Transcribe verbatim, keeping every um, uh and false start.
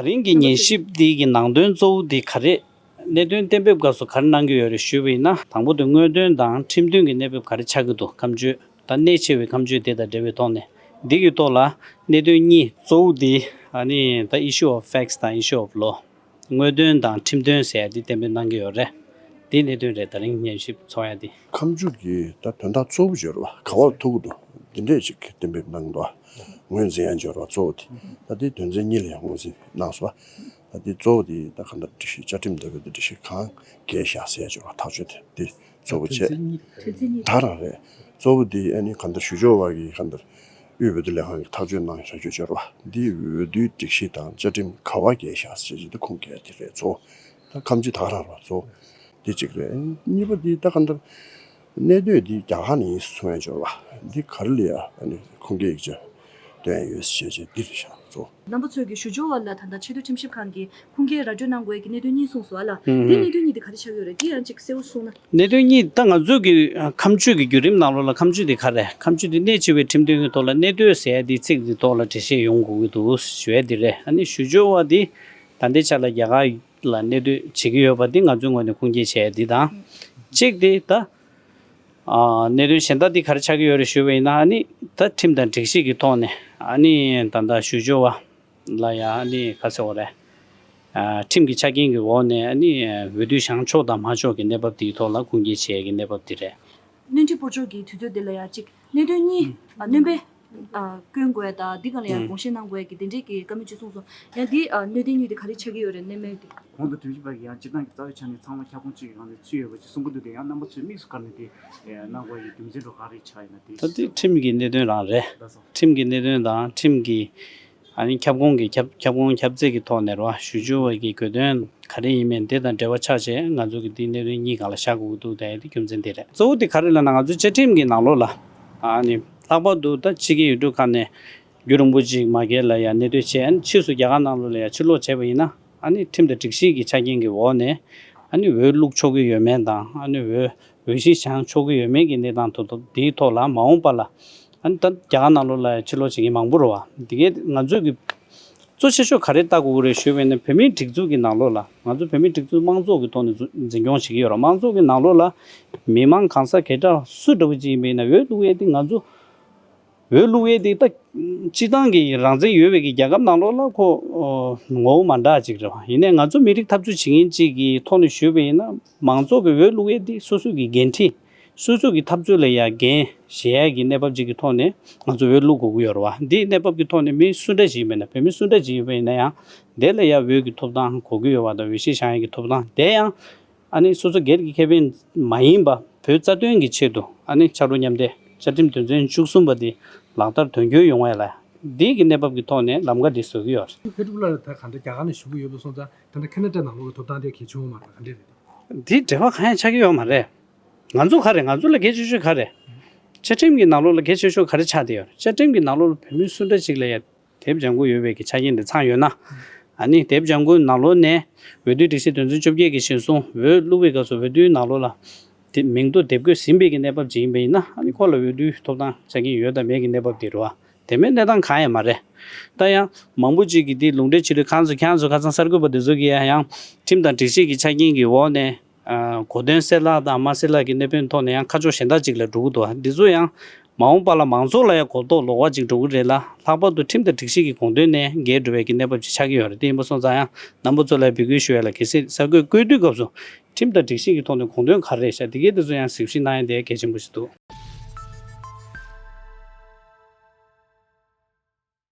རིང་གི་ཉན་ཞིབ་འདི་གི་ནང་དོན་གཙོ་བོ་འདི་ག་རེ། གནད་དོན་གཏན་འབེབས་སྐབས་སུ་ག་རེ་གནང་གི་ཡོད་རེད་ཞུས་པ་ཡིན་ན། དང་པོ་དེ་དངོས་དོན་དང་ཁྲིམས་དོན་གྱི་གནས་བབ་ག་རེ་ཆགས་ཀྱི་འདུག་ཁ་མཆུ་ད་གནད་ཆེ་བའི་ཁ་མཆུ་དེ་དང་འབྲེལ་བའི་ཐོག་ནས། འདི་གི་ཐོག་ལ་གནད་དོན་གཉིས་གཙོ་བོ་འདི་ཨ་ནི་ད་issue of facts དང་issue of law དངོས་དོན་དང་ཁྲིམས་དོན་ཟེར་ཡ་འདི་གཏན་འབེབས་གནང་གི་ཡོད་རེད། འདི་གནད་དོན་རེད། ད་རིང་ཉན་ཞིབ་ཚོགས་ཡ་འདི། ཁ་མཆུ་གི་ད་དོན་དག་གཙོ་བོ་འབྱོར་བ་ག་བར་ཐུག་གི་འདུག་འདི་འདྲས་ཅིག་གཏན་འབེབས་གནང་འདུག་ངོས་འཛིན་ཡ་འབྱོར་བ་གཙོ་བོ་དེ། ད་དེ་དོན་ཚན་གཉིས་ལ་ཡང་ངོས་འཛིན་གནང་སོང་། ད་དེ་གཙོ་བོ་དེ་ད་གང་ལྟར་སྒྲིག་གཞི་བཅའ་ཁྲིམས་ལྟ་བུའི་དེ་སྒྲིག་གཞི་གང་འགལ་བཞག་ཟེར་ཡ་འབྱོར་བ་ཐག་གཅོད་དེ་དེ་གཙོ་བོ་བྱས། དོན་ཚན་གཉིས་ད་ག་རང་རེད། གཙོ་བོ་དེ་ཨ་ནི་གང་ལྟར་ཞུ་སྦྱོར་བ་གིས་གང་ལྟར་དབུས་འོས་བསྡུ་ལས་ཁང་གིས་ཐག་གཅོད་གནང་བཞག་རྒྱུ་འབྱོར་བ་འདི་འོས་བསྡུའི་སྒྲིག་གཞི་དང་བཅའ་ཁྲིམས་ག་བ་འགལ་བཞག་ཟེར་གྱི་འདུག་ཁུངས་སྐྱེལ་དེ་རེད། གཙོ་བོ་ད་ཁ་མཆུ་ད་ག་རང་རེད། གཙོ་བོ་དེ་གཅིག་རེད། གཉིས་པ་འདི་ད་གང་ལྟར་གནད་དོན་འདི་རྒྱ་གར་ནས་ཡིན་གསུང་ཡ་འབྱོར་བ་འདི་ག་རེ་ལ་ཡ་ཨ་ནི་ཁུངས་སྐྱེལ་ཡིག་ཆ་སྟོན་ཡ་ཡོད་ཟེར་བྱས་འདི་རེད་ཤག་གཙོ་བོ། རྣམ་པ་ཚོས་ཀྱི་ཞུ་སྦྱོར་བ་ལ་ད་ལྟ་ཆེས་མཐོའི་ཁྲིམས་ཞིབ་ཁང་གི་ཁུངས་སྐྱེལ་ར་སྤྲོད་གནང་དགོས་ཀྱི་གནད་དོན་གཉིས་གསུངས་སོང་ཨ་ལ། ཨུམ། འདི་གནད་དོན་གཉིས་དེ་ག་རེ་ཆགས་ཡོད་རེད། འདི་ཡང་གཅིག་གསལ་བོ་གསུངས་ན། གནད་དོན་གཉིས་ད་ང་ཚོ་གི་ཨ། ཁ་མཆུ་གི་བརྒྱུད་རིམ་ནང་ལོགས་ལ་ཁ་མཆུ་དེ་ག་རེ། ཁ་མཆུ་དེ་གནད་ཆེ་བའི་ཁྲིམས་དོན་གྱི་ཐོག་ལ་གནད་དོད་ཟེར་ཡ་དེ་ཚིག་དེ་ཐོག་ལ་འགྲེལ་བཤད་ཡོང་དགོས་ཀྱི་འདུག་ཞུ་ཡ་དེ་རེད། ཨ་ནི་ཞུ་སྦྱོར་བ་དེ་ད་ལྟའི་ཆ་ལ་རྒྱ་གར་ལ་གནད་དོད་བྱེད་ཀྱི་ཡོད་པ་དེ་ང་ཚོའི་ངོས་ནས་ཁུངས་སྐྱེལ་བྱས་ཡ་དེ་དང་། གཅིག་དེ་ད་ཨ། གནད་དོན་གཞན་དག་དེ་ག་རེ་ཆགས་ཀྱི་ཡོད་རེད་ཞུས་པ་ཡིན་ན། ཨ་ནི་ད་ཁྲིམས་དང་སྒྲིག་གཞི་གི་ཐོག་ནས་ཨ་ནི་ད་ལྟ་ཞུ་སྦྱོར་བ་ལ་ཡ་ཨ་ནི་ག་ཟེར་བ་རེད། ཨ། ཁྲིམས་ཀྱི་ཆ་རྐྱེན་གྱི་འོག་ནས་ཨ་ནི་འོས་བསྡུ་བཞེངས་ཆོག་དང་མ་ཆོག་གི་གནས་བབ་དེའི་ཐོག་ལ་ཁུངས་སྐྱེལ་བྱེད་ཡས་ཀྱི་གནས་བབ་དེ་རེད། བསྣུན་ཁྲི་སྤོ་ཆོག་གི་དུས་ཚོད་དེ་ལ་ཡ་གཅིག་གནད་དོན་གཉིས། ཨ། སྣོན་པ། ཨ། སྐྱོན་དགོས་དང་འདི་གང་ལ་ཡང་དགོངས་བཞེས་གནང་དགོས་ཀྱི་དེ་འདྲས་ཀྱི་བཀའ་མོལ་ཅིག་གསུངས་སོང་། ཡང་འདི། ཨ། གནད་དོན་གཉིས་དེ་ག་རེ་ཆགས་ཀྱི་ཡོད་རེད། གནས་མལ་དེ། གོང་དུ་ཁྲིམས་ཞིབ་པ་གིས་ཡང་སྤྱིར་བཏང་གི་རྩ་བའི་ཆ་ནས་ཚང་མ་ཁྱབ་ཁོངས་གཅིག་གི་ནང་ནས་ཚུད་ཡོད་པ་ཅིག་གསུང་གི་འདུག་དེ་ཡང་རྣམ་པ་ཚོས་དམིགས་སུ་བཀར་ནས་དེ་གནང་དགོས་ཀྱི་རྒྱུ་མཚན་འདྲ་ག་རེ་ཆགས་ཡོད་ན་དེ། ད་དེ་ཁྲིམས་ཀྱི་གནད་དོན་རང་རེད། ལགས་སོ། ཁྲིམས་ཀྱི་གནད་དོན་དང་ཁྲིམས་ཀྱི་ཨ་ནི་ཁྱབ་ཁོངས་ཀྱི་ཁྱབ་ཁྱབ་ཁོངས་ཁྱབ་ཚད་ཀྱི་ཐོག་ནས་རེད་བ། ཞུ་སྦྱོར་བ་གི་གོ་དོན་ག་རེ་ཡིན་མིན་དེ་དང་འབྲེལ་བ་ཆགས་བྱས་ང་ཚོ་གི་དེའི་གནད་དོན་གཉིས་སྒང་ལ་བཞག་དགོས་ཀྱི་འདུག་དེ་རྒྱུ་མཚན་དེ་རེད། གཙོ་བོ་དེ་ག་རེ་ལབ་ན་ང་ཚོའི་བཅའ་ཁྲིམས་ཀྱི་ནང་ལོགས་ལ་ཨ་ནི་ལྷག་པར་དུ་ད་ཕྱི་རྒྱལ་ཡུལ་གྲུ་ཁག་ནས་རྒྱུན་རིང་པོ་ཅིག་མ་སྒེར་ལ་ཡང་གནས་སྡོད་བྱས། ཨ་ནི་ཕྱིས་སུ་རྒྱ་གར་ནང་ལོགས་ལ་ཡང་ཕྱིར་ལོག་བྱས་པ་ཡིན་ན། ཨ་ནི་ཁྲིམས་དང་སྒྲིག་གཞི་གི་ཆ་རྐྱེན་གྱི་འོག་ནས་ཨ་ནི་འོས་བླུག་ཆོག་གི་ཡོད་མེད་དང་། ཨ་ནི་འོས་འོས་གཞི་བཞེངས་ཆོག་གི་ཡོད་མེད་ཀྱི་གནས་སྟངས་དེ་དེའི་ཐོག་ལ་མ་འོངས་པ་ལ། ཨ་ནི་ད་རྒྱ་གར་ནང་ལོགས་ལ་ཕྱིར་ལོག་བྱེད་མཁན་མང་པོ་རེད་བ། དེ་གས་ང་ཚོས་ཀྱི་གཙོ་ཆེ་ཤོས་ག་རེ་ལྟ་དགོས་ཀྱི་རེད་ཞུས་པ་ཡིན་ན། བོད་མིའི་སྒྲིག་འཛུགས་ཀྱི་ནང་ལོགས་ལ། ང་ཚོ་བོད་མིའི་སྒྲིག་འཛུགས་དམངས་གཙོ་གི་ཐོག་ནས་འཛུ་འཛིན་སྐྱོང་བྱེད་ཀྱི་ཡོད་རེད། དམངས་གཙོ་གི་ནང་ལོགས་ལ་མི་མང་གང་ཟག་ག་འདྲ་སུ་འདྲ་བོ་ཅིག་ཡིན་པ་ཡིན་ན་འོས་བླུག་ཡས་དེ་ང་ཚོ་འོས་བླུག་ཡས་དེ་ད་སྤྱིར་བཏང་གི་རང་བཙན་ཡོད་པའི་གི་རྒྱལ་ཁབ་ནང་ལོགས་ལ་ཁོ་ཨོ་ངོ་བོ་མ་འདྲ་ཅིག་རེད་བ། ཡིན་ནའི་ང་ཚོ་མི་རིགས་འཐབ་རྩོད་བྱེད་མཁན་ཅིག་གི་ཐོག་ནས་ཞུས་པ་ཡིན་ན། མང་ཚོགས་ཀྱི་འོས་བླུག་ཡས་དེ་སོ་སོ་གི་འགན་འཁྲི། སོ་སོ་གི་འཐབ་རྩོད་ལ་ཡ་འགན་བཞེས་ཡས་ཀྱི་གནས་བབ་ཅིག་གི་ཐོག་ནས་ང་ཚོ་འོས་བླུག་དགོས་ཀྱི་ཡོད་རེད་བ། འདིའི་གནས་བབ་ཀྱི་ཐོག་ནས་མི་སུ་འདྲ་ཞིག་ཡིན་པ་ཡིན་ན། བོད་མི་སུ་འདྲ་ཞིག་ཡིན་པ་ཡིན་ན་ཡང་དེ་ལ་ཡ་འོས་ཀྱི་ཐོབ་ཐང་དགོས་ཀྱི་ཡོད་པ་དང་། འོས་གཞི་བཞེངས་ཡས་ཀྱི་ཐོབ་ཐང་དེ་ཡང་ཨ་ནི་སོ་སོ་སྒེར་གྱི་ཁེ་ཕན་མ་ཡིན་པ་བོད་རྩ་དོན་གྱི་ཆེད་དུ། ཨ་ནི་ཕྱག་རོགས་མཉམ་འདེགས་བཅའ་ཁྲིམས་དོན་ཚན་བཅུ་གསུམ་པ་འདི་ལག་བསྟར་དོན་འཁྱོལ་ཡོང་བ་ལ་འདི་གི་གནས་བབ་ཀྱི་ཐོག་ནས་ལམ་ཁ་འདི་བཟོ་གི་ཡོད་རེད། ཧེ་ཀྲུག་ལགས་ད་ག་འདྲ་རྒྱ་གར་ནས་བཞུགས་ཀྱི་ཡོད་པ་སོང་ཙང་། ད་ལྟ་ཁེ་ན་ཌ་ནང་ལོགས་ཀྱི་ཐོབ་ཐང་དེ་གལ་ཆེན་པོ་མ་རེད། ག་འདྲས་རེད། འདི་འབྲེལ་བ་གང་ཡང་ཆགས་ཀྱི་ཡོད་མ་རེད། ང་ཚོ་ག་རེ། ང་ཚོ་ལ་གལ་ཆེ་ཤོས་ག་རེ། བཅའ་ཁྲིམས་ཀྱི་ནང་ལོགས་ལ་གལ་ཆེ་ཤོས་ག་རེ་ཆགས་བསྡད་ཡོད་རེད། བཅའ་ཁྲིམས་ཀྱི་ནང་ལོགས་ལ་བོད་མི་སུ་འདྲ་ཅིག་ལ་ཡ་དེབ་ལྗང་ཁུ་ཡོད་པའི་གི་ཆ་རྐྱེན་དེ་ཚང་ཡོད་ན། ཨ་ནི་དེབ་ལྗང་ཁུའི་ནང་ལོགས་ནས་འོས་བསྡུའི་སྒྲིག་གཞི་དོན་ཚན་བཅོ་བརྒྱད་ཀྱི་གཞིར་བཟུང་འོས་བླུག་པའི་སྐབས་སུ་འོས་བསྡུའི་ནང་ལོགས་ལ་དེ་མིང་ཐོ་དེབ་འགོད་ཟིན་པའི་གི་གནས་བབ་ཅིག་ཡིན་པ་ཡིན་ན། ཨ་ནི་ཁོ་ལ་འོས་བསྡུའི་ཐོབ་ཐང་ཆ་རྐྱེན་ཡོད་དང་མེད་ཀྱི་གནས་བབ་དེ་རེད་བ། དེ་མིན་གནས་སྟངས་གང་ཡང་མ་རེད། ད་ཡང་མང་པོ་ཅིག་གིས་འདི་ལུང་འདྲེན་བྱེད་དུས། ཁོང་ཚོ་ཁྱེད་རང་ཚོ་ཁ་སང་གསར་འགོད་པ་དེ་ཚོ་གིས་ཡང་ཁྲིམས་དང་སྒྲིག་གཞི་གི་ཆ་རྐྱེན་གྱི་འོག་ནས། ཨ། གོ་དོན་གསལ་བསྒྲགས་དང་མ་གསལ་བསྒྲགས་ཀྱི་གནད་དོན་ཐོག་ནས་ཡང་ཁ་ཕྱོགས་གཞན་དག་ཅིག་ལ་འགྲོ་གི་འདུག་འདི་ཚོ་ཡང་མ་འོངས་པ་ལ་མང་ཚོགས་ལ་ཡང་གོ་རྟོགས་ལོག་པ་ཅིག་འགྲོ་གི་རེད་ལ། ལྷག་པར་དུ་ཁྲིམས་དང་སྒྲིག་གཞི་གི་དགོངས་དོན་ནས་འགལ་འགྲོ་བའི་གི་གནས་བབ་ཅིག་ཆགས་ཀྱི་ཡོད་རེད། དེ་ཡིན་པ་སོང་ཙང་ཡང་རྣམ་པ་ཚོ་ལ་འབོད་སྐུལ་ཞུ་ཡ་ལ། གལ་སྲིད་གསར་འགོད་བཀོད་དུས་སྐབས་སུ་ཁྲིམས་དང་སྒྲིག་གཞི་གི་ཐོག་ནས་དགོངས་དོན་ག་རེ་རེད་ཤག་འདི་གའི་དེ་ཚོ་ཡང་གཟིགས་ཞིབ་གནང་ཡ་དེ་གལ་ཆེན་པོ་ཞིག་འདུག